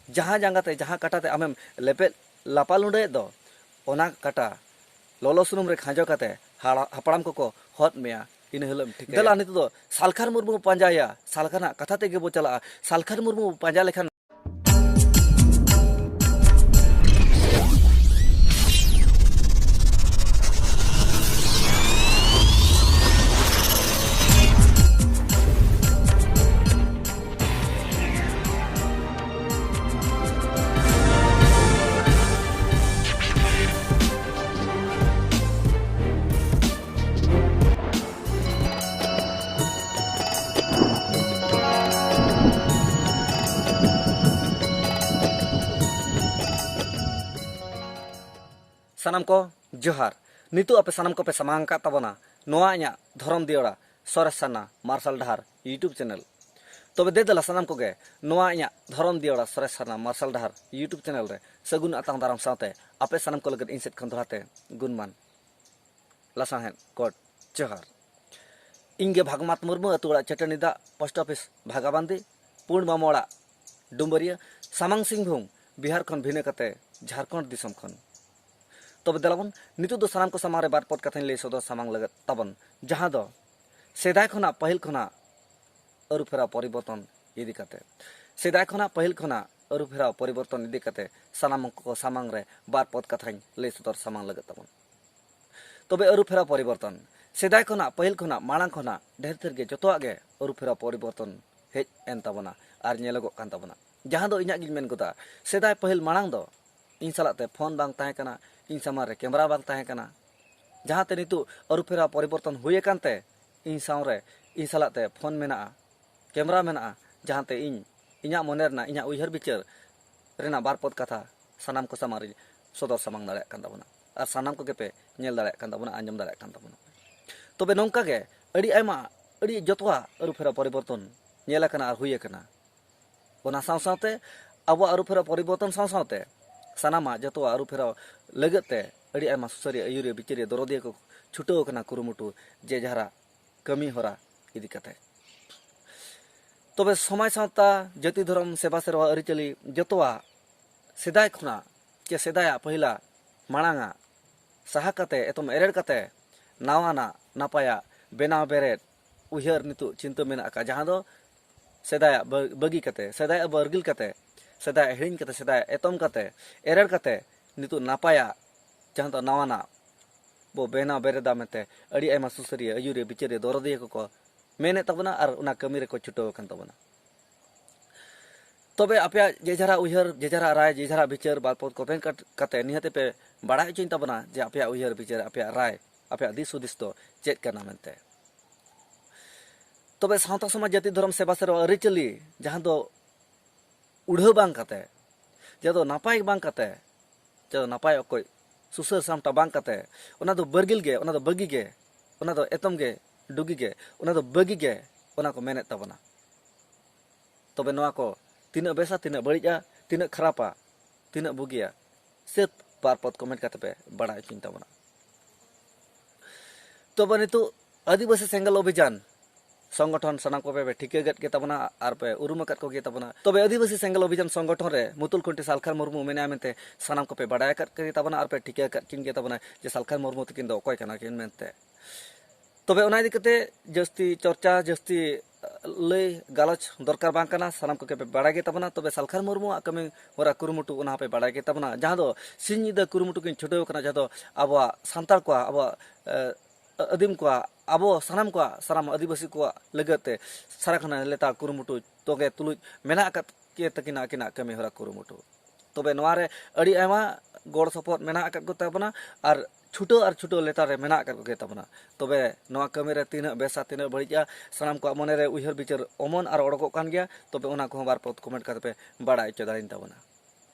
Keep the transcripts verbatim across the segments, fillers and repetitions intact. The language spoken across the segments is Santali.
ᱡᱟᱦᱟᱸ ᱡᱟᱸᱜᱟ ᱛᱮ, ᱡᱟᱦᱟᱸ ᱠᱟᱴᱟ ᱛᱮ ᱟᱢᱮᱢ ᱞᱮᱯᱮᱫ ᱞᱟᱯᱟ ᱞᱩᱸᱰᱟᱹᱭᱮᱫ ᱫᱚ, ᱚᱱᱟ ᱠᱟᱴᱟ ᱞᱚᱞᱚ ᱥᱩᱱᱩᱢ ᱨᱮ ᱠᱷᱟᱸᱡᱚ ᱠᱟᱛᱮ ᱦᱟᱲᱟ-, ᱦᱟᱯᱲᱟᱢ ᱠᱚᱠᱚ ᱦᱚᱫ ᱢᱮᱭᱟ, ᱤᱱᱟᱹ ᱦᱤᱞᱳᱜ ᱮᱢ ᱴᱷᱤᱠᱟᱹᱭᱟ᱾ ᱫᱮᱞᱟ, ᱱᱤᱛᱚᱜ ᱫᱚ ᱥᱟᱞᱠᱷᱟᱱ ᱢᱩᱨᱢᱩ ᱵᱚ ᱯᱟᱸᱡᱟᱭᱟ, ᱥᱟᱞᱠᱷᱟᱱᱟᱜ ᱠᱟᱛᱷᱟ ᱛᱮᱜᱮ ᱵᱚ ᱪᱟᱞᱟᱜᱼᱟ᱾ ᱥᱟᱞᱠᱷᱟᱱ ᱢᱩᱨᱢᱩ ᱵᱚ ᱯᱟᱸᱡᱟ ᱞᱮᱠᱷᱟᱱ ᱥᱟᱱᱟᱢ ᱠᱚ ᱡᱚᱦᱟᱨ᱾ ᱱᱤᱛᱚᱜ ᱟᱯᱮ ᱥᱟᱱᱟᱢ ᱠᱚᱯᱮ ᱥᱟᱢᱟᱝ ᱟᱠᱟᱫ ᱛᱟᱵᱚᱱᱟ ᱱᱚᱣᱟ ᱤᱧᱟᱹᱜ ᱫᱷᱚᱨᱚᱢ ᱫᱤᱭᱟᱹᱲᱟ ᱥᱚᱨᱮᱥ ᱥᱟᱨᱱᱟ ᱢᱟᱨᱥᱟᱞ ᱰᱟᱦᱟᱨ YouTube channel᱾ ᱛᱚᱵᱮ ᱫᱮ ᱫᱮᱞᱟ ᱥᱟᱱᱟᱢ ᱠᱚᱜᱮ ᱱᱚᱣᱟ ᱤᱧᱟᱹᱜ ᱫᱷᱚᱨᱚᱢ ᱫᱤᱭᱟᱹᱲᱟ ᱥᱚᱨᱮᱥ ᱥᱟᱨᱱᱟ ᱢᱟᱨᱥᱟᱞ ᱰᱟᱦᱟᱨ YouTube channel ᱨᱮ ᱥᱟᱹᱜᱩᱱ ᱟᱛᱟᱝ ᱫᱟᱨᱟᱢ ᱥᱟᱶᱛᱮ ᱟᱯᱮ ᱥᱟᱱᱟᱢ ᱠᱚ ᱞᱟᱹᱜᱤᱫ ᱤᱧ ᱥᱮᱫ ᱠᱷᱚᱱ ᱫᱚᱦᱲᱟ ᱛᱮ ᱜᱩᱱᱢᱟᱱ ᱞᱟᱥᱟᱲᱦᱮᱫ ᱜᱚᱰ ᱡᱚᱦᱟᱨ᱾ ᱤᱧ ᱜᱮ ᱵᱷᱟᱜᱽᱢᱟᱛ ᱢᱩᱨᱢᱩ, ᱟᱹᱛᱩ ᱚᱲᱟᱜ ᱪᱟᱹᱴᱟᱹᱱᱤ ᱫᱟᱜ, post office ᱵᱷᱟᱜᱟᱵᱟᱱᱫᱤ, ᱯᱩᱸᱰ ᱢᱟᱢᱚ ᱚᱲᱟᱜ ᱰᱩᱢᱵᱟᱹᱨᱤᱭᱟᱹ, ᱥᱟᱢᱟᱝ ᱥᱤᱝᱵᱷᱩᱢ, ᱵᱤᱦᱟᱨ ᱠᱷᱚᱱ ᱵᱷᱤᱱᱟᱹ ᱠᱟᱛᱮ ᱡᱷᱟᱲᱠᱷᱚᱸᱰ ᱫᱤᱥᱚᱢ ᱠᱷᱚᱱ᱾ ᱛᱚᱵᱮ ᱫᱮᱞᱟᱵᱚᱱ, ᱱᱤᱛᱚᱜ ᱫᱚ ᱥᱟᱱᱟᱢ ᱠᱚ ᱥᱟᱢᱟᱝ ᱨᱮ ᱵᱟᱨ ᱯᱚᱫ ᱠᱟᱛᱷᱟᱧ ᱞᱟᱹᱭ ᱥᱚᱫᱚᱨ ᱥᱟᱢᱟᱝ ᱞᱟᱹᱜᱤᱫ ᱛᱟᱵᱚᱱ, ᱡᱟᱦᱟᱸ ᱫᱚ ᱥᱮᱫᱟᱭ ᱠᱷᱚᱱᱟᱜ ᱯᱟᱹᱦᱤᱞ ᱠᱷᱚᱱᱟᱜ ᱟᱹᱨᱩ ᱯᱷᱮᱨᱟᱣ ᱯᱚᱨᱤᱵᱚᱨᱛᱚᱱ ᱤᱫᱤ ᱠᱟᱛᱮ᱾ ᱥᱮᱫᱟᱭ ᱠᱷᱚᱱᱟᱜ ᱯᱟᱹᱦᱤᱞ ᱠᱷᱚᱱᱟᱜ ᱟᱹᱨᱩ ᱯᱷᱮᱨᱟᱣ ᱯᱚᱨᱤᱵᱚᱨᱛᱚᱱ ᱤᱫᱤ ᱠᱟᱛᱮ ᱥᱟᱱᱟᱢ ᱠᱚ ᱥᱟᱢᱟᱝ ᱨᱮ ᱵᱟᱨ ᱯᱚᱫ ᱠᱟᱛᱷᱟᱧ ᱞᱟᱹᱭ ᱥᱚᱫᱚᱨ ᱥᱟᱢᱟᱝ ᱞᱟᱹᱜᱤᱫ ᱛᱟᱵᱚᱱ᱾ ᱛᱚᱵᱮ ᱟᱹᱨᱩ ᱯᱷᱮᱨᱟᱣ ᱯᱚᱨᱤᱵᱚᱨᱛᱚᱱ, ᱥᱮᱫᱟᱭ ᱠᱷᱚᱱᱟᱜ, ᱯᱟᱹᱦᱤᱞ ᱠᱷᱚᱱᱟᱜ, ᱢᱟᱲᱟᱝ ᱠᱷᱚᱱᱟᱜ ᱰᱷᱮᱨ ᱰᱷᱮᱨ ᱜᱮ ᱡᱚᱛᱚᱣᱟᱜ ᱜᱮ ᱟᱹᱨᱩ ᱯᱷᱮᱨᱟᱣ ᱯᱚᱨᱤᱵᱚᱨᱛᱚᱱ ᱦᱮᱡ ᱮᱱ ᱛᱟᱵᱚᱱᱟ ᱟᱨ ᱧᱮᱞᱚᱜᱚᱜ ᱠᱟᱱ ᱛᱟᱵᱚᱱᱟ᱾ ᱡᱟᱦᱟᱸ ᱫᱚ ᱤᱧᱟᱹᱜ ᱜᱤᱧ ᱢᱮᱱ ᱜᱚᱫᱟ, ᱥᱮᱫᱟᱭ ᱯᱟᱹᱦᱤᱞ ᱢᱟᱲᱟᱝ ᱫᱚ ᱤᱧ ᱥᱟᱞᱟᱜ ᱛᱮ ᱯᱷᱳᱱ ᱵᱟᱝ ᱛᱟᱦᱮᱸ ᱠᱟᱱᱟ, ᱤᱧ ᱥᱟᱢᱟᱝ ᱨᱮ ᱠᱮᱢᱮᱨᱟ ᱵᱟᱝ ᱛᱟᱦᱮᱸ ᱠᱟᱱᱟ, ᱡᱟᱦᱟᱸᱛᱮ ᱱᱤᱛᱚᱜ ᱟᱹᱨᱩ ᱯᱷᱮᱨᱟᱣ ᱯᱚᱨᱤᱵᱚᱨᱛᱚᱱ ᱦᱩᱭ ᱟᱠᱟᱱ ᱛᱮ ᱤᱧ ᱥᱟᱶ ᱨᱮ, ᱤᱧ ᱥᱟᱞᱟᱜ ᱛᱮ ᱯᱷᱳᱱ ᱢᱮᱱᱟᱜᱼᱟ, ᱠᱮᱢᱮᱨᱟ ᱢᱮᱱᱟᱜᱼᱟ, ᱡᱟᱦᱟᱸᱛᱮ ᱤᱧ ᱤᱧᱟᱹᱜ ᱢᱚᱱᱮ ᱨᱮᱱᱟᱜ, ᱤᱧᱟᱹᱜ ᱩᱭᱦᱟᱹᱨ ᱵᱤᱪᱟᱹᱨ ᱨᱮᱱᱟᱜ ᱵᱟᱨ ᱯᱚᱫ ᱠᱟᱛᱷᱟ ᱥᱟᱱᱟᱢ ᱠᱚ ᱥᱟᱢᱟᱝ ᱨᱮ ᱥᱚᱫᱚᱨ ᱥᱟᱢᱟᱝ ᱫᱟᱲᱮᱭᱟᱜ ᱠᱟᱱ ᱛᱟᱵᱚᱱᱟ ᱟᱨ ᱥᱟᱱᱟᱢ ᱠᱚᱜᱮ ᱯᱮ ᱧᱮᱞ ᱫᱟᱲᱮᱭᱟᱜ ᱠᱟᱱ ᱛᱟᱵᱚᱱᱟ, ᱟᱸᱡᱚᱢ ᱫᱟᱲᱮᱭᱟᱜ ᱠᱟᱱ ᱛᱟᱵᱚᱱᱟ᱾ ᱛᱚᱵᱮ ᱱᱚᱝᱠᱟ ᱜᱮ ᱟᱹᱰᱤ ᱟᱭᱢᱟ, ᱟᱹᱰᱤ ᱡᱚᱛᱚᱣᱟᱜ ᱟᱹᱨᱩ ᱯᱷᱮᱨᱟᱣ ᱯᱚᱨᱤᱵᱚᱨᱛᱚᱱ ᱧᱮᱞ ᱟᱠᱟᱱᱟ ᱟᱨ ᱦᱩᱭ ᱟᱠᱟᱱᱟ᱾ ᱚᱱᱟ ᱥᱟᱶ ᱥᱟᱶᱛᱮ ᱟᱵᱚᱣᱟᱜ ᱟᱹᱨᱩ ᱯᱷᱮᱨᱟᱣ ᱯᱚᱨᱤᱵᱚᱨᱛᱚᱱ ᱥᱟᱶ ᱥᱟᱶᱛᱮ ᱥᱟᱱᱟᱢᱟᱜ ᱡᱚᱛᱚᱣᱟᱜ ᱟᱹᱨᱩ ᱯᱷᱮᱨᱟᱣ ᱞᱟᱹᱜᱤᱫ ᱛᱮ ᱟᱹᱰᱤ ᱟᱭᱢᱟ ᱥᱩᱥᱟᱹᱨᱤᱭᱟᱹ, ᱟᱹᱭᱩᱨᱤᱭᱟᱹ, ᱵᱤᱪᱟᱹᱨᱤᱭᱟᱹ, ᱫᱚᱨᱚᱫᱤᱭᱟᱹ ᱠᱚ ᱪᱷᱩᱴᱟᱹᱣ ᱟᱠᱟᱱᱟ ᱠᱩᱨᱩᱢᱩᱴᱩ ᱡᱮ ᱡᱟᱦᱟᱨᱟᱜ ᱠᱟᱹᱢᱤ ᱦᱚᱨᱟ ᱤᱫᱤ ᱠᱟᱛᱮ᱾ ᱛᱚᱵᱮ ᱥᱚᱢᱟᱡᱽ ᱥᱟᱶᱛᱟ, ᱡᱟᱹᱛᱤ ᱫᱷᱚᱨᱚᱢ, ᱥᱮᱵᱟ ᱥᱮᱨᱣᱟ, ᱟᱹᱨᱤᱪᱟᱹᱞᱤ ᱡᱚᱛᱚᱣᱟᱜ ᱥᱮᱫᱟᱭ ᱠᱷᱚᱱᱟᱜ ᱪᱮ ᱥᱮᱫᱟᱭᱟᱜ ᱯᱟᱹᱦᱤᱞᱟ ᱢᱟᱲᱟᱝᱟᱜ ᱥᱟᱦᱟ ᱠᱟᱛᱮ, ᱮᱛᱚᱢ ᱮᱨᱮᱲ ᱠᱟᱛᱮ, ᱱᱟᱣᱟᱱᱟᱜ ᱱᱟᱯᱟᱭᱟᱜ ᱵᱮᱱᱟᱣ ᱵᱮᱨᱮᱫ ᱩᱭᱦᱟᱹᱨ ᱱᱤᱛᱚᱜ ᱪᱤᱱᱛᱟᱹ ᱢᱮᱱᱟᱜ ᱟᱠᱟᱫ, ᱡᱟᱦᱟᱸ ᱫᱚ ᱥᱮᱫᱟᱭᱟᱜ ᱵᱟᱹ- ᱵᱟᱹᱜᱤ ᱠᱟᱛᱮ, ᱥᱮᱫᱟᱭᱟᱜ ᱵᱟᱹᱨᱜᱤᱞ ᱠᱟᱛᱮ, ᱥᱮᱫᱟᱭᱟᱜ ᱦᱤᱲᱤᱧ ᱠᱟᱛᱮ, ᱥᱮᱫᱟᱭᱟᱜ ᱮᱛᱚᱢ ᱠᱟᱛᱮ, ᱮᱨᱮᱲ ᱠᱟᱛᱮ, ᱱᱤᱛᱚᱜ ᱱᱟᱯᱟᱭᱟᱜ ᱡᱟᱦᱟᱸ ᱫᱚ ᱱᱟᱣᱟᱱᱟᱜ ᱵᱚ ᱵᱮᱱᱟᱣ ᱵᱮᱨᱮᱫᱟ ᱢᱮᱱᱛᱮ ᱟᱹᱰᱤ ᱟᱭᱢᱟ ᱥᱩᱥᱟᱹᱨᱤᱭᱟᱹ, ᱟᱹᱭᱩᱨᱤᱭᱟᱹ, ᱵᱤᱪᱟᱹᱨᱤᱭᱟᱹ, ᱫᱚᱨᱚᱫᱤᱭᱟᱹ ᱠᱚᱠᱚ ᱢᱮᱱᱮᱫ ᱛᱟᱵᱚᱱᱟ ᱟᱨ ᱚᱱᱟ ᱠᱟᱹᱢᱤ ᱨᱮᱠᱚ ᱪᱷᱩᱴᱟᱹᱣ ᱟᱠᱟᱱ ᱛᱟᱵᱚᱱᱟ᱾ ᱛᱚᱵᱮ ᱟᱯᱮᱭᱟᱜ ᱡᱮ ᱡᱟᱨᱟᱜ ᱩᱭᱦᱟᱹᱨ, ᱡᱮ ᱡᱟᱨᱟᱜ ᱨᱟᱭ, ᱡᱮ ᱡᱟᱨᱟᱜ ᱵᱤᱪᱟᱹᱨ ᱵᱟᱨ ᱯᱚᱫ comment ᱠᱟᱛ- ᱠᱟᱛᱮ ᱱᱤᱦᱟᱹᱛ ᱯᱮ ᱵᱟᱲᱟᱭ ᱦᱚᱪᱚᱧ ᱛᱟᱵᱚᱱᱟ ᱡᱮ ᱟᱯᱮᱭᱟᱜ ᱩᱭᱦᱟᱹᱨ ᱵᱤᱪᱟᱹᱨ, ᱟᱯᱮᱭᱟᱜ ᱨᱟᱭ, ᱟᱯᱮᱭᱟᱜ ᱫᱤᱥ ᱦᱩᱫᱤᱥ ᱫᱚ ᱪᱮᱫ ᱠᱟᱱᱟ ᱢᱮᱱᱛᱮ᱾ ᱛᱚᱵᱮ ᱥᱟᱶᱛᱟ ᱥᱚᱢᱟᱡᱽ, ᱡᱟᱹᱛᱤ ᱫᱷᱚᱨᱚᱢ, ᱥᱮᱵᱟ ᱥᱮᱨᱣᱟ, ᱟᱹᱨᱤᱪᱟᱹᱞᱤ ᱡᱟᱦᱟᱸ ᱫᱚ ᱩᱲᱦᱟᱹ ᱵᱟᱝ ᱠᱟᱛᱮ, ᱡᱟᱦᱟᱸ ᱫᱚ ᱱᱟᱯᱟᱭ ᱵᱟᱝ ᱠᱟᱛᱮ, ᱡᱟᱦᱟᱸ ᱫᱚ ᱱᱟᱯᱟᱭ ᱚᱠᱚᱡ ᱥᱩᱥᱟᱹᱨ ᱥᱟᱢᱴᱟᱣ ᱵᱟᱝ ᱠᱟᱛᱮ, ᱚᱱᱟ ᱫᱚ ᱵᱟᱹᱨᱜᱤᱞ ᱜᱮ, ᱚᱱᱟ ᱫᱚ ᱵᱟᱹᱜᱤ ᱜᱮ, ᱚᱱᱟ ᱫᱚ ᱮᱛᱚᱢ ᱜᱮ, ᱰᱩᱜᱤ ᱜᱮ, ᱚᱱᱟ ᱫᱚ ᱵᱟᱹᱜᱤ ᱜᱮ, ᱚᱱᱟ ᱠᱚ ᱢᱮᱱᱮᱫ ᱛᱟᱵᱚᱱᱟ᱾ ᱛᱚᱵᱮ ᱱᱚᱣᱟ ᱠᱚ ᱛᱤᱱᱟᱹᱜ ᱵᱮᱥᱟ, ᱛᱤᱱᱟᱹᱜ ᱵᱟᱹᱲᱤᱡᱼᱟ, ᱛᱤᱱᱟᱹᱜ ᱠᱷᱟᱨᱟᱯᱟ, ᱛᱤᱱᱟᱹᱜ ᱵᱩᱜᱤᱭᱟ, ᱥᱟᱹᱛ ᱵᱟᱨ ᱯᱚᱫ comment ᱠᱟᱛᱮ ᱯᱮ ᱵᱟᱲᱟᱭ ᱦᱚᱪᱚᱧ ᱛᱟᱵᱚᱱᱟ᱾ ᱛᱚᱵᱮ ᱱᱤᱛᱚᱜ ᱟᱹᱫᱤᱵᱟᱹᱥᱤ ᱥᱮᱸᱜᱮᱞ ᱚᱵᱷᱤᱡᱟᱱ ᱥᱚᱝᱜᱚᱴᱷᱚᱱ ᱥᱟᱱᱟᱢ ᱠᱚᱯᱮ ᱯᱮ ᱴᱷᱤᱠᱟᱹ ᱠᱮᱫ ᱜᱮ ᱛᱟᱵᱚᱱᱟ ᱟᱨ ᱯᱮ ᱩᱨᱩᱢ ᱟᱠᱟᱫ ᱠᱚᱜᱮ ᱛᱟᱵᱚᱱᱟ᱾ ᱛᱚᱵᱮ ᱟᱹᱫᱤᱵᱟᱹᱥᱤ ᱥᱮᱸᱜᱮᱞ ᱚᱵᱷᱤᱡᱟᱱ ᱥᱚᱝᱜᱚᱴᱷᱚᱱ ᱨᱮ ᱢᱩᱛᱩᱞ ᱠᱷᱩᱱᱴᱤ ᱥᱟᱞᱠᱷᱟᱱ ᱢᱩᱨᱢᱩ ᱢᱮᱱᱟᱭᱟ ᱢᱮᱱᱛᱮ ᱥᱟᱱᱟᱢ ᱠᱚᱯᱮ ᱵᱟᱲᱟᱭ ᱟᱠᱟᱫ ᱜᱮ ᱛᱟᱵᱚᱱᱟ ᱟᱨ ᱯᱮ ᱴᱷᱤᱠᱟᱹ ᱟᱠᱟᱫ ᱠᱤᱱ ᱜᱮ ᱛᱟᱵᱚᱱᱟ ᱡᱮ ᱥᱟᱞᱠᱷᱟᱱ ᱢᱩᱨᱢᱩ ᱛᱟᱹᱠᱤᱱ ᱫᱚ ᱚᱠᱚᱭ ᱠᱟᱱᱟ ᱠᱤᱱ ᱢᱮᱱᱛᱮ᱾ ᱛᱚᱵᱮ ᱚᱱᱟ ᱤᱫᱤ ᱠᱟᱛᱮ ᱡᱟᱹᱥᱛᱤ ᱪᱚᱨᱪᱟ, ᱡᱟᱹᱥᱛᱤ ᱞᱟᱹᱭ ᱜᱟᱞᱚᱪ ᱫᱚᱨᱠᱟᱨ ᱵᱟᱝ ᱠᱟᱱᱟ, ᱥᱟᱱᱟᱢ ᱠᱚᱜᱮ ᱯᱮ ᱵᱟᱲᱟᱭ ᱜᱮ ᱛᱟᱵᱚᱱᱟ᱾ ᱛᱚᱵᱮ ᱥᱟᱞᱠᱷᱟᱱ ᱢᱩᱨᱢᱩᱣᱟᱜ ᱠᱟᱹᱢᱤ ᱦᱚᱨᱟ ᱠᱩᱨᱩᱢᱩᱴᱩ ᱚᱱᱟ ᱦᱚᱸᱯᱮ ᱵᱟᱲᱟᱭ ᱜᱮ ᱛᱟᱵᱚᱱᱟ, ᱡᱟᱦᱟᱸ ᱫᱚ ᱥᱤᱧ ᱧᱤᱫᱟᱹ ᱠᱩᱨᱩᱢᱩᱴᱩ ᱠᱤᱱ ᱪᱷᱩᱴᱟᱹᱣ ᱠᱟᱱᱟ, ᱡᱟᱦᱟᱸ ᱫᱚ ᱟᱵᱚᱣᱟᱜ ᱥᱟᱱᱛᱟᱲ ᱠᱚᱣᱟᱜ, ᱟᱵᱚᱣᱟᱜ, ᱮ, ᱟᱹᱫᱤᱢ ᱠᱚᱣᱟᱜ, ᱟᱵᱚ ᱥᱟᱱᱟᱢ ᱠᱚᱣᱟᱜ, ᱥᱟᱱᱟᱢ ᱟᱹᱫᱤᱵᱟᱹᱥᱤ ᱠᱚᱣᱟᱜ ᱞᱟᱹᱜᱤᱫ ᱛᱮ ᱥᱟᱨᱟ ᱠᱷᱚᱱ ᱞᱮᱛᱟᱲ ᱠᱩᱨᱩᱢᱩᱴᱩ ᱛᱚᱸᱜᱮ ᱛᱩᱞᱩᱡ ᱢᱮᱱᱟᱜ ᱟᱠᱟᱫ ᱜᱮ ᱛᱟᱹᱠᱤᱱᱟ ᱟᱹᱠᱤᱱᱟᱜ ᱠᱟᱹᱢᱤ ᱦᱚᱨᱟ ᱠᱩᱨᱩᱢᱩᱴᱩ᱾ ᱛᱚᱵᱮ ᱱᱚᱣᱟ ᱨᱮ ᱟᱹᱰᱤ ᱟᱭᱢᱟ ᱜᱚᱲ ᱥᱚᱯᱚᱦᱚᱫ ᱢᱮᱱᱟᱜ ᱟᱠᱟᱫ ᱠᱚ ᱛᱟᱵᱚᱱᱟ ᱟᱨ ᱪᱷᱩᱴᱟᱹᱣ ᱟᱨ ᱪᱷᱩᱴᱟᱹᱣ ᱞᱮᱛᱟᱲ ᱨᱮ ᱢᱮᱱᱟᱜ ᱟᱠᱟᱫ ᱠᱚᱜᱮ ᱛᱟᱵᱚᱱᱟ᱾ ᱛᱚᱵᱮ ᱱᱚᱣᱟ ᱠᱟᱹᱢᱤ ᱨᱮ ᱛᱤᱱᱟᱹᱜ ᱵᱮᱥᱟ, ᱛᱤᱱᱟᱹᱜ ᱵᱟᱹᱲᱤᱡᱼᱟ, ᱥᱟᱱᱟᱢ ᱠᱚᱣᱟᱜ ᱢᱚᱱᱮ ᱨᱮ ᱩᱭᱦᱟᱹᱨ ᱵᱤᱪᱟᱹᱨ ᱚᱢᱚᱱ ᱟᱨ ᱚᱰᱚᱠᱚᱜ ᱠᱟᱱ ᱜᱮᱭᱟ᱾ ᱛᱚᱵᱮ ᱚᱱᱟ ᱠᱚᱦᱚᱸ ᱵᱟᱨ ᱯᱚᱫ comment ᱠᱟᱛᱮ ᱯᱮ ᱵᱟᱲᱟᱭ ᱦᱚᱪᱚ ᱫᱟᱲᱮᱧ ᱛᱟᱵᱚᱱᱟ᱾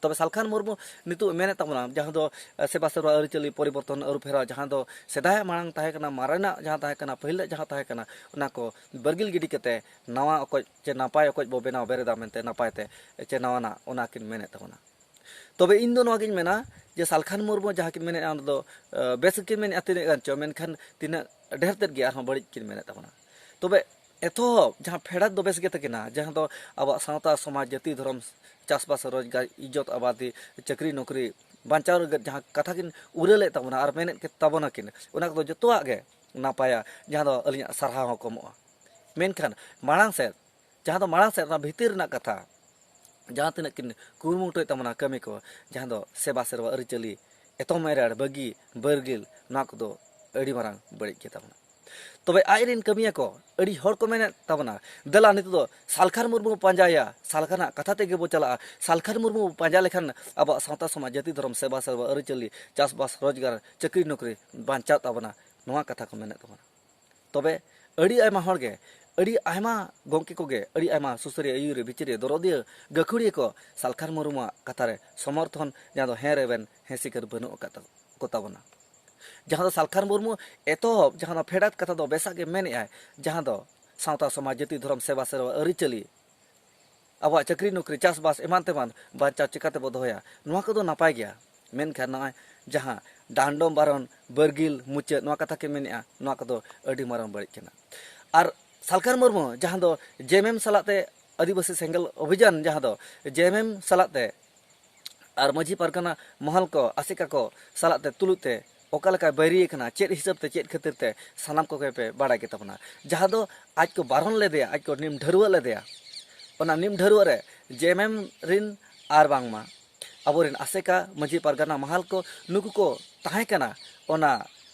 ᱛᱚᱵᱮ ᱥᱟᱞᱠᱷᱟᱱ ᱢᱩᱨᱢᱩ ᱱᱤᱛᱚᱜ ᱢᱮᱱᱮᱫ ᱛᱟᱵᱚᱱᱟ, ᱡᱟᱦᱟᱸ ᱫᱚ, ᱮ, ᱥᱮᱵᱟ ᱥᱮᱨᱣᱟ ᱟᱹᱨᱤᱪᱟᱹᱞᱤ ᱯᱚᱨᱤᱵᱚᱨᱛᱚᱱ, ᱟᱹᱨᱩ ᱯᱷᱮᱨᱟᱣ, ᱡᱟᱦᱟᱸ ᱫᱚ ᱥᱮᱫᱟᱭ ᱢᱟᱲᱟᱝ ᱛᱟᱦᱮᱸ ᱠᱟᱱᱟ, ᱢᱟᱨᱮᱱᱟᱜ ᱡᱟᱦᱟᱸ ᱛᱟᱦᱮᱸ ᱠᱟᱱᱟ, ᱯᱟᱹᱦᱤᱞᱟᱜ ᱡᱟᱦᱟᱸ ᱛᱟᱦᱮᱸ ᱠᱟᱱᱟ, ᱚᱱᱟ ᱠᱚ ᱵᱟᱹᱨᱜᱤᱞ ᱜᱤᱰᱤ ᱠᱟᱛᱮ ᱱᱟᱣᱟ ᱚᱠᱚᱡ ᱪᱮ ᱱᱟᱯᱟᱭ ᱚᱠᱚᱡ ᱵᱚ ᱵᱮᱱᱟᱣ ᱵᱮᱨᱮᱫᱟ ᱢᱮᱱᱛᱮ, ᱱᱟᱯᱟᱭ ᱛᱮ ᱪᱮ ᱱᱟᱣᱟᱱᱟᱜ, ᱚᱱᱟ ᱠᱤᱱ ᱢᱮᱱᱮᱫ ᱛᱟᱵᱚᱱᱟ᱾ ᱛᱚᱵᱮ ᱤᱧ ᱫᱚ ᱱᱚᱣᱟ ᱜᱤᱧ ᱢᱮᱱᱟ ᱡᱮ ᱥᱟᱞᱠᱷᱟᱱ ᱢᱩᱨᱢᱩ ᱡᱟᱦᱟᱸ ᱠᱤᱱ ᱢᱮᱱᱮᱫᱼᱟ, ᱚᱱᱟ ᱫᱚ, ᱮ, ᱵᱮᱥ ᱜᱮᱠᱤᱱ ᱢᱮᱱᱮᱫᱼᱟ ᱛᱤᱱᱟᱹᱜ ᱜᱟᱱ ᱪᱚ, ᱢᱮᱱᱠᱷᱟᱱ ᱛᱤᱱᱟᱹᱜ ᱰᱷᱮᱨ ᱛᱮᱫ ᱜᱮ ᱟᱨᱦᱚᱸ ᱵᱟᱹᱲᱤᱡ ᱠᱤᱱ ᱢᱮᱱᱮᱫ ᱛᱟᱵᱚᱱᱟ᱾ ᱛᱚᱵᱮ ᱮᱛᱚᱦᱚᱵ ᱡᱟᱦᱟᱸ ᱯᱷᱮᱰᱟᱛ ᱫᱚ ᱵᱮᱥ ᱜᱮ ᱛᱟᱹᱠᱤᱱᱟ, ᱡᱟᱦᱟᱸ ᱫᱚ ᱟᱵᱚᱣᱟᱜ ᱥᱟᱶᱛᱟ ᱥᱚᱢᱟᱡᱽ, ᱡᱟᱹᱛᱤ ᱫᱷᱚᱨᱚᱢ, ᱪᱟᱥᱵᱟᱥ ᱨᱳᱡᱽᱜᱟᱨ, ᱤᱡᱽᱡᱚᱛ ᱟᱵᱟᱫᱤ, ᱪᱟᱹᱠᱨᱤ ᱱᱚᱠᱨᱤ ᱵᱟᱧᱪᱟᱣ ᱞᱟᱹᱜᱤᱫ ᱡᱟᱦᱟᱸ ᱠᱟᱛᱷᱟ ᱠᱤᱱ ᱩᱨᱟᱹ ᱞᱮᱫ ᱛᱟᱵᱚᱱᱟ ᱟᱨ ᱢᱮᱱᱮᱫ ᱠᱮᱫ ᱛᱟᱵᱚᱱᱟ ᱠᱤᱱ, ᱚᱱᱟ ᱠᱚᱫᱚ ᱡᱚᱛᱚᱣᱟᱜ ᱜᱮ ᱱᱟᱯᱟᱭᱟ, ᱡᱟᱦᱟᱸ ᱫᱚ ᱟᱹᱞᱤᱧᱟᱜ ᱥᱟᱨᱦᱟᱣ ᱦᱚᱸ ᱠᱚᱢᱚᱜᱼᱟ᱾ ᱢᱮᱱᱠᱷᱟᱱ ᱢᱟᱲᱟᱝ ᱥᱮᱫ, ᱡᱟᱦᱟᱸ ᱫᱚ ᱢᱟᱲᱟᱝ ᱥᱮᱫ ᱚᱱᱟ ᱵᱷᱤᱛᱤᱨ ᱨᱮᱱᱟᱜ ᱠᱟᱛᱷᱟ, ᱡᱟᱦᱟᱸ ᱛᱤᱱᱟᱹᱜ ᱠᱤᱱ ᱠᱩᱨᱩᱢᱩᱴᱩᱭᱮᱫ ᱛᱟᱵᱚᱱᱟ ᱠᱟᱹᱢᱤ ᱠᱚ, ᱡᱟᱦᱟᱸ ᱫᱚ ᱥᱮᱵᱟ ᱥᱮᱨᱣᱟ ᱟᱹᱨᱤᱪᱟᱹᱞᱤ, ᱮᱛᱚᱢ ᱮᱨᱮᱲ, ᱵᱟᱹᱜᱤ, ᱵᱟᱹᱨᱜᱤᱞ, ᱱᱚᱣᱟ ᱠᱚᱫᱚ ᱟᱹᱰᱤ ᱢᱟᱨᱟᱝ ᱵᱟᱹᱲᱤᱡ ᱜᱮ ᱛᱟᱵᱚᱱᱟ᱾ ᱛᱚᱵᱮ ᱟᱡ ᱨᱮᱱ ᱠᱟᱹᱢᱤᱭᱟᱹ ᱠᱚ, ᱟᱹᱰᱤ ᱦᱚᱲ ᱠᱚ ᱢᱮᱱᱮᱫ ᱛᱟᱵᱚᱱᱟ, "ᱫᱮᱞᱟ ᱱᱤᱛᱚᱜ ᱫᱚ ᱥᱟᱞᱠᱷᱟᱱ ᱢᱩᱨᱢᱩ ᱵᱚ ᱯᱟᱸᱡᱟᱭᱟ, ᱥᱟᱞᱠᱷᱟᱱᱟᱜ ᱠᱟᱛᱷᱟ ᱛᱮᱜᱮ ᱵᱚ ᱪᱟᱞᱟᱜᱼᱟ, ᱥᱟᱞᱠᱷᱟᱱ ᱢᱩᱨᱢᱩ ᱵᱚ ᱯᱟᱸᱡᱟ ᱞᱮᱠᱷᱟᱱ ᱟᱵᱚᱣᱟᱜ ᱥᱟᱶᱛᱟ ᱥᱚᱢᱟᱡᱽ, ᱡᱟᱹᱛᱤ ᱫᱷᱚᱨᱚᱢ, ᱥᱮᱵᱟ ᱥᱮᱨᱣᱟ ᱟᱹᱨᱤᱪᱟᱹᱞᱤ, ᱪᱟᱥᱵᱟᱥ, ᱨᱳᱡᱽᱜᱟᱨ, ᱪᱟᱹᱠᱨᱤ ᱱᱚᱠᱨᱤ ᱵᱟᱧᱪᱟᱜ ᱛᱟᱵᱚᱱᱟ", ᱱᱚᱣᱟ ᱠᱟᱛᱷᱟ ᱠᱚ ᱢᱮᱱᱮᱫ ᱛᱟᱵᱚᱱᱟ᱾ ᱛᱚᱵᱮ ᱟᱹᱰᱤ ᱟᱭᱢᱟ ᱦᱚᱲ ᱜᱮ, ᱟᱹᱰᱤ ᱟᱭᱢᱟ ᱜᱚᱢᱠᱮ ᱠᱚᱜᱮ, ᱟᱹᱰᱤ ᱟᱭᱢᱟ ᱥᱩᱥᱟᱹᱨᱤᱭᱟᱹ, ᱟᱹᱭᱩᱨᱤᱭᱟᱹ, ᱵᱤᱪᱟᱹᱨᱤᱭᱟᱹ, ᱫᱚᱨᱚᱫᱤᱭᱟᱹ, ᱜᱟᱹᱠᱷᱩᱲᱤᱭᱟᱹ ᱠᱚ ᱥᱟᱞᱠᱷᱟᱱ ᱢᱩᱨᱢᱩᱣᱟᱜ ᱠᱟᱛᱷᱟ ᱨᱮ ᱥᱚᱢᱚᱨᱛᱷᱚᱱ, ᱡᱟᱦᱟᱸ ᱫᱚ ᱦᱮᱸ ᱨᱮᱵᱮᱱ ᱦᱮᱸ ᱥᱤᱠᱟᱹᱨ ᱵᱟᱹᱱᱩᱜ ᱟᱠᱟᱫ ᱛᱟ-, ᱠᱚ ᱛᱟᱵᱚᱱᱟ᱾ ᱡᱟᱦᱟᱸ ᱫᱚ ᱥᱟᱞᱠᱷᱟᱱ ᱢᱩᱨᱢᱩ ᱮᱛᱚᱦᱚᱵ, ᱡᱟᱦᱟᱸ ᱫᱚ ᱯᱷᱮᱰᱟᱛ ᱠᱟᱛᱷᱟ ᱫᱚ ᱵᱮᱥᱟᱜ ᱜᱮ ᱢᱮᱱᱮᱫᱼᱟᱭ, ᱡᱟᱦᱟᱸ ᱫᱚ ᱥᱟᱶᱛᱟ ᱥᱚᱢᱟᱡᱽ, ᱡᱟᱹᱛᱤ ᱫᱷᱚᱨᱚᱢ, ᱥᱮᱵᱟ ᱥᱮᱨᱣᱟ, ᱟᱹᱨᱤᱪᱟᱹᱞᱤ, ᱟᱵᱚᱣᱟᱜ ᱪᱟᱹᱠᱨᱤ ᱱᱚᱠᱨᱤ, ᱪᱟᱥᱵᱟᱥ ᱮᱢᱟᱱ ᱛᱮᱢᱟᱱ ᱵᱟᱧᱪᱟᱣ ᱪᱤᱠᱟᱹ ᱛᱮᱵᱚ ᱫᱚᱦᱚᱭᱟ, ᱱᱚᱣᱟ ᱠᱚᱫᱚ ᱱᱟᱯᱟᱭ ᱜᱮᱭᱟ᱾ ᱢᱮᱱᱠᱷᱟᱱ ᱱᱚᱜᱼᱚᱭ ᱡᱟᱦᱟᱸ ᱰᱟᱸᱰᱚᱢ ᱵᱟᱨᱚᱱ, ᱵᱟᱹᱨᱜᱤᱞ ᱢᱩᱪᱟᱹᱫ, ᱱᱚᱣᱟ ᱠᱟᱛᱷᱟ ᱠᱤᱱ ᱢᱮᱱᱮᱫᱼᱟ, ᱱᱚᱣᱟ ᱠᱚᱫᱚ ᱟᱹᱰᱤ ᱢᱟᱨᱟᱝ ᱵᱟᱹᱲᱤᱡ ᱠᱟᱱᱟ᱾ ᱟᱨ ᱥᱟᱞᱠᱷᱟᱱ ᱢᱩᱨᱢᱩ ᱡᱟᱦᱟᱸ ᱫᱚ ᱡᱮ ᱮᱢ ᱮᱢ ᱥᱟᱞᱟᱜ ᱛᱮ ᱟᱹᱫᱤᱵᱟᱹᱥᱤ ᱥᱮᱸᱜᱮᱞ ᱚᱵᱷᱤᱡᱟᱱ, ᱡᱟᱦᱟᱸ ᱫᱚ ᱡᱮ ᱮᱢ ᱮᱢ ᱥᱟᱞᱟᱜ ᱛᱮ ᱟᱨ ᱢᱟᱹᱡᱷᱤ ᱯᱟᱨᱜᱟᱱᱟ ᱢᱚᱦᱚᱞ ᱠᱚ, ᱟᱥᱮᱠᱟ ᱠᱚ ᱥᱟᱞᱟᱜ ᱛᱮ ᱛᱩᱞᱩᱡ ᱛᱮ ᱚᱠᱟ ᱞᱮᱠᱟᱭ ᱵᱟᱹᱭᱨᱤ ᱟᱠᱟᱱᱟ, ᱪᱮᱫ ᱦᱤᱥᱟᱹᱵ ᱛᱮ, ᱪᱮᱫ ᱠᱷᱟᱹᱛᱤᱨ ᱛᱮ, ᱥᱟᱱᱟᱢ ᱠᱚᱜᱮ ᱯᱮ ᱵᱟᱲᱟᱭ ᱜᱮ ᱛᱟᱵᱚᱱᱟ᱾ ᱡᱟᱦᱟᱸ ᱫᱚ ᱟᱡ ᱠᱚ ᱵᱟᱨᱚᱱ ᱞᱮᱫᱮᱭᱟ, ᱟᱡ ᱠᱚ ᱱᱤᱢ ᱰᱷᱟᱹᱨᱣᱟᱹᱜ ᱞᱮᱫᱮᱭᱟ᱾ ᱚᱱᱟ ᱱᱤᱢ ᱰᱷᱟᱹᱨᱣᱟᱹᱜ ᱨᱮ ᱡᱮ ᱮᱢ ᱮᱢ ᱨᱤᱱ ᱟᱨ ᱵᱟᱝᱢᱟ ᱟᱵᱚᱨᱮᱱ ᱟᱥᱮᱠᱟ, ᱢᱟᱹᱡᱷᱤ ᱯᱟᱨᱜᱟᱱᱟ ᱢᱟᱦᱟᱞ ᱠᱚ, ᱱᱩᱠᱩ ᱠᱚ ᱛᱟᱦᱮᱸ ᱠᱟᱱᱟ ᱚᱱᱟ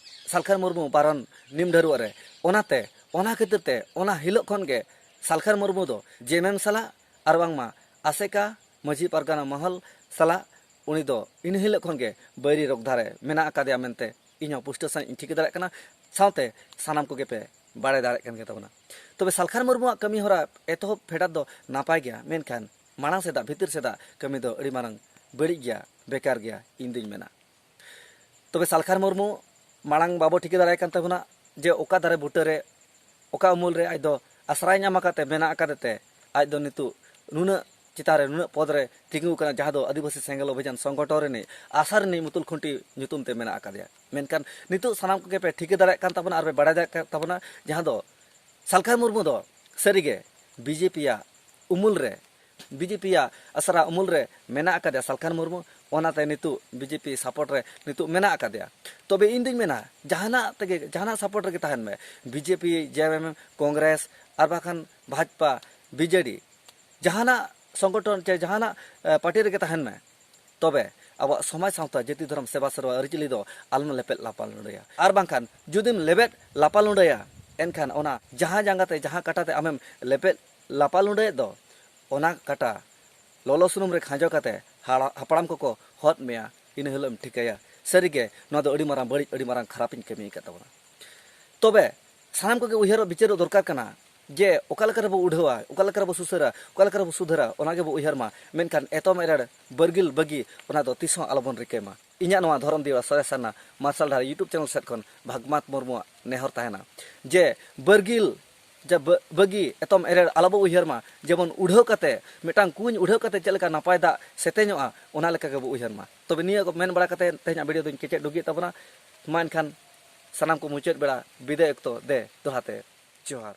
ᱥᱟᱞᱠᱷᱟᱱ ᱢᱩᱨᱢᱩ ᱵᱟᱨᱚᱱ ᱱᱤᱢ ᱰᱷᱟᱹᱨᱣᱟᱹᱜ ᱨᱮ᱾ ᱚᱱᱟᱛᱮ, ᱚᱱᱟ ᱠᱷᱟᱹᱛᱤᱨ ᱛᱮ ᱚᱱᱟ ᱦᱤᱞᱳᱜ ᱠᱷᱚᱱ ᱜᱮ ᱥᱟᱞᱠᱷᱟᱱ ᱢᱩᱨᱢᱩ ᱫᱚ ᱡᱮ ᱮᱢ ᱮᱢ ᱥᱟᱞᱟᱜ ᱟᱨ ᱵᱟᱝᱢᱟ ᱟᱥᱮᱠᱟ, ᱢᱟᱹᱡᱷᱤ ᱯᱟᱨᱜᱟᱱᱟ ᱢᱚᱦᱚᱞ ᱥᱟᱞᱟᱜ ᱩᱱᱤ ᱫᱚ ᱤᱱᱟᱹ ᱦᱤᱞᱳᱜ ᱠᱷᱚᱱ ᱜᱮ ᱵᱟᱹᱭᱨᱤ ᱨᱚᱠ ᱫᱷᱟᱨᱮ ᱢᱮᱱᱟᱜ ᱟᱠᱟᱫᱮᱭᱟ ᱢᱮᱱᱛᱮ ᱤᱧ ᱦᱚᱸ ᱯᱩᱥᱴᱟᱹᱣ ᱥᱟᱺᱦᱤᱡ ᱤᱧ ᱴᱷᱤᱠᱟᱹ ᱫᱟᱲᱮᱭᱟᱜ ᱠᱟᱱᱟ, ᱥᱟᱶᱛᱮ ᱥᱟᱱᱟᱢ ᱠᱚᱜᱮ ᱯᱮ ᱵᱟᱲᱟᱭ ᱫᱟᱲᱮᱭᱟᱜ ᱠᱟᱱ ᱜᱮ ᱛᱟᱵᱚᱱᱟ᱾ ᱛᱚᱵᱮ ᱥᱟᱞᱠᱷᱟᱱ ᱢᱩᱨᱢᱩᱣᱟᱜ ᱠᱟᱹᱢᱤ ᱦᱚᱨᱟ ᱮᱛᱚᱦᱚᱵ ᱯᱷᱮᱰᱟᱛ ᱫᱚ ᱱᱟᱯᱟᱭ ᱜᱮᱭᱟ, ᱢᱮᱱᱠᱷᱟᱱ ᱢᱟᱲᱟᱝ ᱥᱮᱫᱟᱜ, ᱵᱷᱤᱛᱤᱨ ᱥᱮᱫᱟᱜ ᱠᱟᱹᱢᱤ ᱫᱚ ᱟᱹᱰᱤ ᱢᱟᱨᱟᱝ ᱵᱟᱹᱲᱤᱡ ᱜᱮᱭᱟ, ᱵᱮᱠᱟᱨ ᱜᱮᱭᱟ, ᱤᱧ ᱫᱩᱧ ᱢᱮᱱᱟ᱾ ᱛᱚᱵᱮ ᱥᱟᱞᱠᱷᱟᱱ ᱢᱩᱨᱢᱩ ᱢᱟᱲᱟᱝ ᱵᱟᱵᱚ ᱴᱷᱤᱠᱟᱹ ᱫᱟᱲᱮᱭᱟᱭ ᱠᱟᱱ ᱛᱟᱵᱚᱱᱟ ᱡᱮ ᱚᱠᱟ ᱫᱟᱨᱮ ᱵᱩᱴᱟᱹ ᱨᱮ, ᱚᱠᱟ ᱩᱢᱩᱞ ᱨᱮ ᱟᱡ ᱫᱚ ᱟᱥᱨᱟᱭ ᱧᱟᱢ ᱟᱠᱟᱫ ᱛᱮ, ᱢᱮᱱᱟᱜ ᱟᱠᱟᱫᱮ ᱛᱮ, ᱟᱡ ᱫᱚ ᱱᱤᱛᱚᱜ ᱱᱩᱱᱟᱹᱜ ᱪᱮᱛᱟᱱ ᱨᱮ, ᱱᱩᱱᱟᱹᱜ ᱯᱚᱫᱽ ᱨᱮ ᱛᱤᱸᱜᱩ ᱟᱠᱟᱱᱟ, ᱡᱟᱦᱟᱸ ᱫᱚ ᱟᱹᱫᱤᱵᱟᱹᱥᱤ ᱥᱮᱸᱜᱮᱞ ᱚᱵᱷᱤᱡᱟᱱ ᱥᱚᱝᱜᱚᱴᱷᱚᱱ ᱨᱤᱱᱤᱡ ᱟᱥᱟ ᱨᱤᱱᱤᱡ ᱢᱩᱛᱩᱞ ᱠᱷᱩᱱᱴᱤ ᱧᱩᱛᱩᱢ ᱛᱮ ᱢᱮᱱᱟᱜ ᱟᱠᱟᱫᱮᱭᱟ᱾ ᱢᱮᱱᱠᱷᱟᱱ ᱱᱤᱛᱚᱜ ᱥᱟᱱᱟᱢ ᱠᱚᱜᱮ ᱯᱮ ᱴᱷᱤᱠᱟᱹ ᱫᱟᱲᱮᱭᱟᱜ ᱠᱟᱱ ᱛᱟᱵᱚᱱᱟ ᱟᱨ ᱯᱮ ᱵᱟᱲᱟᱭ ᱫᱟᱲᱮᱭᱟᱜ ᱠᱟᱱ ᱛᱟᱵᱚᱱᱟ, ᱡᱟᱦᱟᱸ ᱫᱚ ᱥᱟᱞᱠᱷᱟᱱ ᱢᱩᱨᱢᱩ ᱫᱚ ᱥᱟᱹᱨᱤᱜᱮ ᱵᱤᱡᱮᱯᱤᱭᱟᱜ ᱩᱢᱩᱞ ᱨᱮ, ᱵᱤᱡᱮᱯᱤᱭᱟᱜ ᱟᱥᱨᱟ ᱩᱢᱩᱞ ᱨᱮ ᱢᱮᱱᱟᱜ ᱟᱠᱟᱫᱮᱭᱟ ᱥᱟᱞᱠᱷᱟᱱ ᱢᱩᱨᱢᱩ᱾ ᱚᱱᱟᱛᱮ ᱱᱤᱛᱚᱜ ᱵᱤᱡᱮᱯᱤ ᱥᱟᱯᱳᱨᱴ ᱨᱮ ᱱᱤᱛᱚᱜ ᱢᱮᱱᱟᱜ ᱟᱠᱟᱫᱮᱭᱟ᱾ ᱛᱚᱵᱮ ᱤᱧ ᱫᱩᱧ ᱢᱮᱱᱟ, ᱡᱟᱦᱟᱱᱟᱜ ᱛᱮᱜᱮ, ᱡᱟᱦᱟᱱᱟᱜ ᱥᱟᱯᱳᱨᱴ ᱨᱮᱜᱮ ᱛᱟᱦᱮᱱ ᱢᱮ, ᱵᱤᱡᱮᱯᱤ, ᱡᱮ ᱮᱢ ᱮᱢ, ᱠᱚᱝᱜᱨᱮᱥ, ᱟᱨ ᱵᱟᱠᱷᱟᱱ ᱵᱷᱟᱡᱽᱯᱟ, ᱵᱤᱡᱮᱰᱤ, ᱡᱟᱦᱟᱱᱟᱜ ᱥᱚᱝᱜᱚᱴᱷᱚᱱ ᱪᱮ ᱡᱟᱦᱟᱱᱟᱜ, ᱮ, ᱯᱟᱨᱴᱤ ᱨᱮᱜᱮ ᱛᱟᱦᱮᱱ ᱢᱮ, ᱛᱚᱵᱮ ᱟᱵᱚᱣᱟᱜ ᱥᱚᱢᱟᱡᱽ, ᱥᱟᱶᱛᱟ, ᱡᱟᱹᱛᱤ, ᱫᱷᱚᱨᱚᱢ, ᱥᱮᱵᱟ ᱥᱮᱨᱣᱟ, ᱟᱹᱨᱤᱪᱟᱹᱞᱤ ᱫᱚ ᱟᱞᱚᱢ ᱞᱮᱯᱮᱫ ᱞᱟᱯᱟ ᱞᱩᱸᱰᱟᱹᱭᱟ᱾ ᱟᱨ ᱵᱟᱝᱠᱷᱟᱱ ᱡᱩᱫᱤᱢ ᱞᱮᱵᱮᱫ ᱞᱟᱯᱟ ᱞᱩᱸᱰᱟᱹᱭᱟ, ᱮᱱᱠᱷᱟᱱ ᱚᱱᱟ ᱡᱟᱦᱟᱸ ᱡᱟᱸᱜᱟ ᱛᱮ, ᱡᱟᱦᱟᱸ ᱠᱟᱴᱟ ᱛᱮ ᱟᱢᱮᱢ ᱞᱮᱯᱮᱫ ᱞᱟᱯᱟ ᱞᱩᱸᱰᱟᱹᱭᱮᱫ ᱫᱚ, ᱚᱱᱟ ᱠᱟᱴᱟ ᱞᱚᱞᱚ ᱥᱩᱱᱩᱢ ᱨᱮ ᱠᱷᱟᱸᱡᱚ ᱠᱟᱛᱮ ᱦᱟᱲᱟ-, ᱦᱟᱯᱲᱟᱢ ᱠᱚᱠᱚ ᱦᱚᱫ ᱢᱮᱭᱟ, ᱤᱱᱟᱹ ᱦᱤᱞᱳᱜ ᱮᱢ ᱴᱷᱤᱠᱟᱹᱭᱟ ᱥᱟᱹᱨᱤᱜᱮ ᱱᱚᱣᱟ ᱫᱚ ᱟᱹᱰᱤ ᱢᱟᱨᱟᱝ ᱵᱟᱹᱲᱤᱡ, ᱟᱹᱰᱤ ᱢᱟᱨᱟᱝ ᱠᱷᱟᱨᱟᱯᱤᱧ ᱠᱟᱹᱢᱤ ᱟᱠᱟᱫ ᱛᱟᱵᱚᱱᱟ᱾ ᱛᱚᱵᱮ ᱥᱟᱱᱟᱢ ᱠᱚᱜᱮ ᱩᱭᱦᱟᱹᱨᱚᱜ ᱵᱤᱪᱟᱹᱨᱚᱜ ᱫᱚᱨᱠᱟᱨ ᱠᱟᱱᱟ ᱡᱮ ᱚᱠᱟ ᱞᱮᱠᱟ ᱨᱮᱵᱚ ᱩᱰᱷᱟᱹᱣᱟ, ᱚᱠᱟ ᱞᱮᱠᱟ ᱨᱮᱵᱚ ᱥᱩᱥᱟᱹᱨᱟ, ᱚᱠᱟ ᱞᱮᱠᱟ ᱨᱮᱵᱚ ᱩᱭᱦᱟᱹᱨ ᱢᱟ, ᱢᱮᱱᱠᱷᱟᱱ ᱮᱛᱚᱢ ᱮᱨᱮᱲ, ᱵᱟᱹᱨᱜᱤᱞ ᱵᱟᱹᱜᱤ, ᱚᱱᱟ ᱫᱚ ᱛᱤᱥ ᱦᱚᱸ ᱟᱞᱚᱵᱚᱱ ᱨᱤᱠᱟᱹᱭ ᱢᱟ᱾ ᱤᱧᱟᱹᱜ ᱱᱚᱣᱟ ᱫᱷᱚᱨᱚᱢ ᱫᱤᱣᱟ ᱥᱚᱨᱮᱥ ᱥᱟᱨᱱᱟ ᱢᱟᱨᱥᱟᱞ ᱰᱟᱦᱟᱨ YouTube ᱪᱮᱱᱮᱞ ᱥᱮᱫ ᱠᱷᱚᱱ ᱵᱷᱟᱜᱽᱢᱟᱛ ᱢᱩᱨᱢᱩᱣᱟᱜ ᱱᱮᱦᱚᱨ ᱛᱟᱦᱮᱱᱟ ᱡᱮ ᱵᱟᱹᱨᱜᱤᱞ, ᱡᱮ ᱵᱟᱹ-, ᱵᱟᱹᱜᱤ, ᱮᱛᱚᱢ ᱮᱨᱮᱲ ᱟᱞᱚᱵᱚ ᱩᱭᱦᱟᱹᱨ ᱢᱟ, ᱡᱮᱢᱚᱱ ᱩᱰᱷᱟᱹᱣ ᱠᱟᱛᱮ, ᱢᱤᱫᱴᱟᱝ ᱠᱩᱧ ᱩᱰᱷᱟᱹᱣ ᱠᱟᱛᱮ ᱪᱮᱫ ᱞᱮᱠᱟ ᱱᱟᱯᱟᱭ ᱫᱟᱜ ᱥᱮᱛᱮᱧᱚᱜᱼᱟ, ᱚᱱᱟ ᱞᱮᱠᱟ ᱜᱮᱵᱚ ᱩᱭᱦᱟᱹᱨ ᱢᱟ᱾ ᱛᱚᱵᱮ ᱱᱤᱭᱟᱹ ᱠᱚ ᱢᱮᱱ ᱵᱟᱲᱟ ᱠᱟᱛᱮ ᱛᱮᱦᱮᱧᱟᱜ ᱵᱷᱤᱰᱤᱭᱳ ᱫᱚᱧ ᱠᱮᱪᱮᱫ ᱰᱩᱜᱤᱭᱮᱫ ᱛᱟᱵᱚᱱᱟ᱾ ᱢᱟ ᱮᱱᱠᱷᱟᱱ ᱥᱟᱱᱟᱢ ᱠᱚ ᱢᱩᱪᱟᱹᱫ ᱵᱮᱲᱟ ᱵᱤᱫᱟᱹᱭ ᱚᱠᱛᱚ ᱫᱮ ᱫᱚᱦᱲᱟ ᱛᱮ ᱡᱚᱦᱟᱨ᱾